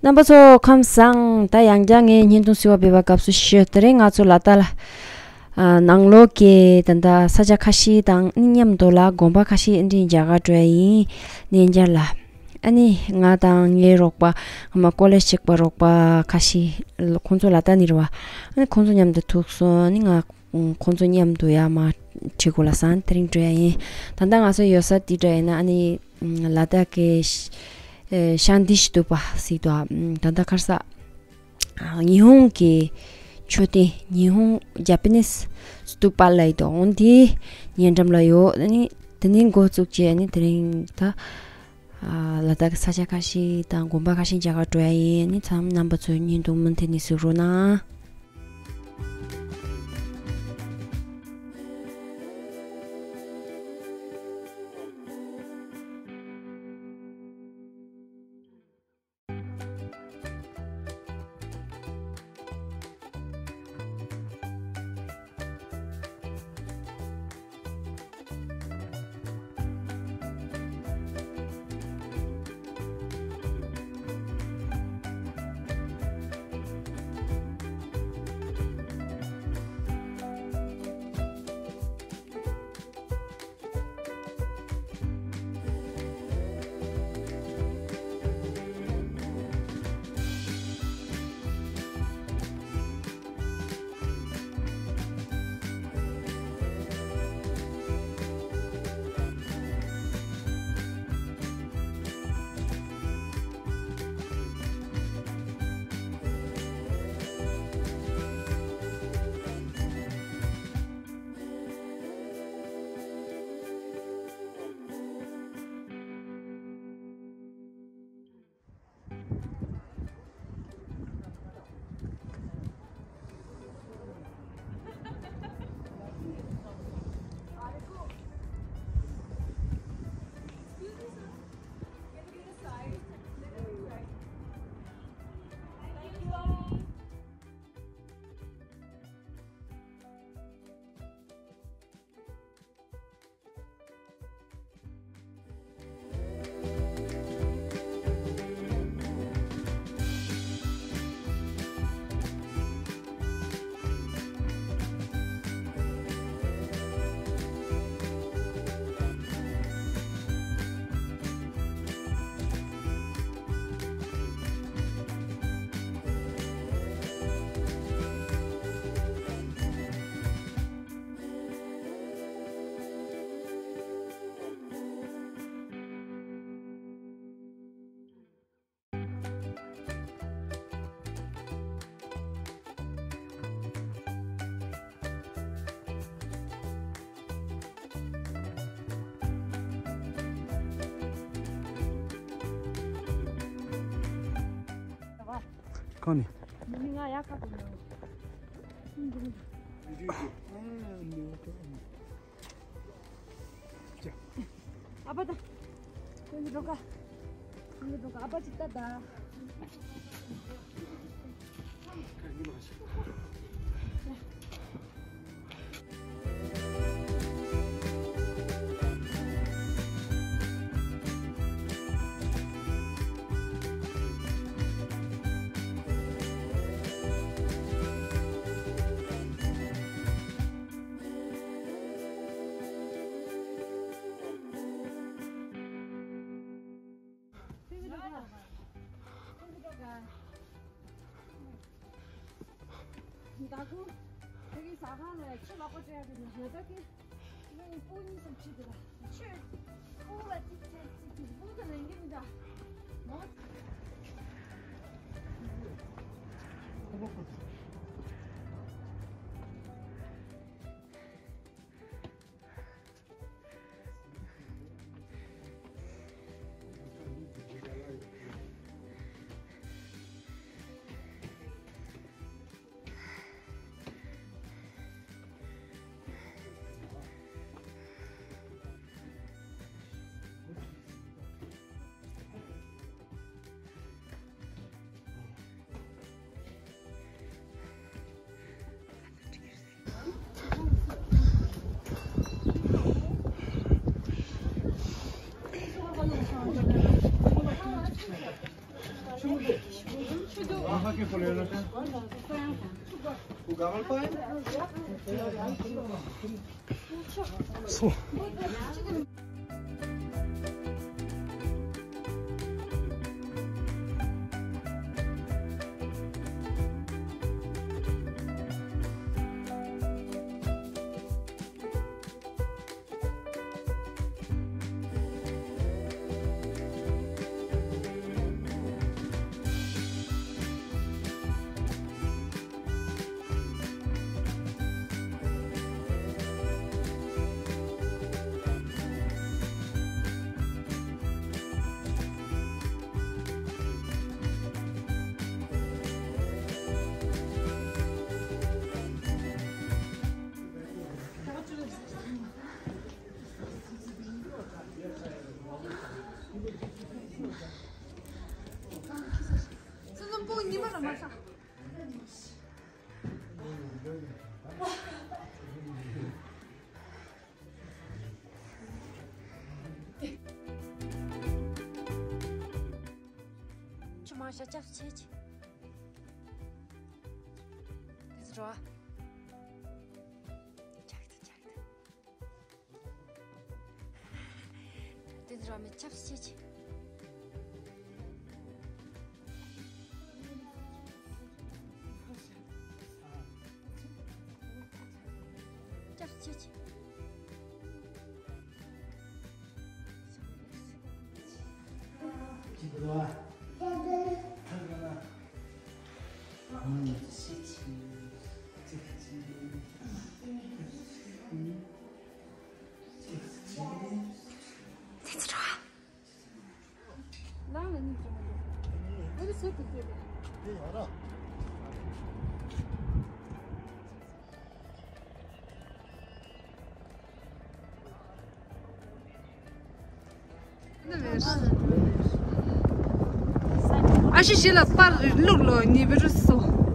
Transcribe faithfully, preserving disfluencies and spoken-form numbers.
རྣམ་པ་ཚོ་ཁམས་བཟང་། ད་ཡང་བསྐྱར་ངས་བརྙན་ཐུང་བཟོ་བ་འབད་བར་དགའ་བསུ་ཞུ། དེ་རིང་ང་ཚོ་ལ་དྭགས་ལ་ཨ་ནང་ལོགས་ཀྱི་ད་ལྟ་ས་ཆ་ཁ་ཤས་དང་ནི་མཉམ་དུ་ལ་དགོན་པ་ཁ་ཤས་འདི་མཇལ་ག་འགྲོ་ཡ་ཡིན། གནས་མཇལ་ལ། ཨ་ནི་ང་དང་ངའི་རོགས་པ་ང་མ་ཀོ་ལེ་ཇི་གཅིག་པ་རོགས་པ་ཁ་ཤས་ཁོང་ཚོ་ལ་དྭགས་ནས་རེད་བ། ཨ་ནི་ཁོང་ཚོ་མཉམ་དུ་ཐུག་སོང་། ཨ་ནི་ང་ཁོང་ཚོ་མཉམ་དུ་ཡར་མར་ཁྲིད་དགོས་ལ་སང་དེ་རིང་འགྲོ་ཡ་ཡིན། ད་ལྟ་ང་ཚོ་ཡོད་ས་འདི་འདྲ་ཡིན་ན་ཨ་ནི་ལ་དྭགས་ཀྱི་ཤ་ཨེ་ཤཱན་ཏི་སྟུ་པ་ཟེར་འདུག་ཨ་ད་ལྟ་ཁར་ས་ཨ་ཉི་ཧོང་གི་མཆོད་རྟེན། ཉི་ཧོང་ཇ་པ་ནིས་སྟུ་པ་ལབ་ཡི་འདུག་འོ་འདི་ཉེ་འགྲམ་ལ་ཡོད། ཨ་ནི་དེ་ནས་འགོ་བཙུགས་བྱས་ཨ་ནི་དེ་རིང་ད་ཨ་ལ་དྭགས་ཀྱི་ས་ཆ་ཁ་ཤས་དང་དགོན་པ་ཁ་ཤས་མཇལ་ག་འགྲོ་ཡ་ཡིན། ཨ་ནི་ཚང་མ་རྣམ་པ་ཚོས་བརྙན་ཐུང་མུ་མཐུད་ནས་གཟིགས་རོགས་གནང་། གང་ནས། མི་ང་ཡག་ག་དུ་ནོ། ཨ་ཕ་ད། ཁོང་གི་འགྲོ་ག་ཁོང་གི་འགྲོ་ག་ཨ་ཕ་ཅིག་ལྟ་ད། ད་ཁུ་དེ་གི་ཟ་ཁང་ལ་ཆུ་ལོག་པ་སྤྲད་ཡ་དེ་ནི་ང་ད་ཀི་ང་ཡི་སྤུ་གཉིས་སམ་ཆུ་དེ་ལ་ཆུ་སྤུ་ལ་ཅིག་ཅིག་ཅིག་ཅིག་སྤུ་དེ་ལེན་གི་མི་འདྲ་མོ། ཁྱོད་མང་ཤ་སྐྱབས་ཆེ་ཆེ། དེ་ཚོ་རོ། ཆག་ཏུ་ཆག་ཏུ། དེ་ཚོ་རོ་མི་སྐྱབས་ཆེ་ཆེ། སྐྱབས་ཆེ་ཆེ། ཨ་ཤི་ཤི་ལ་པར་ལུག་ལོ་ཉི་བི་རུ་སོ།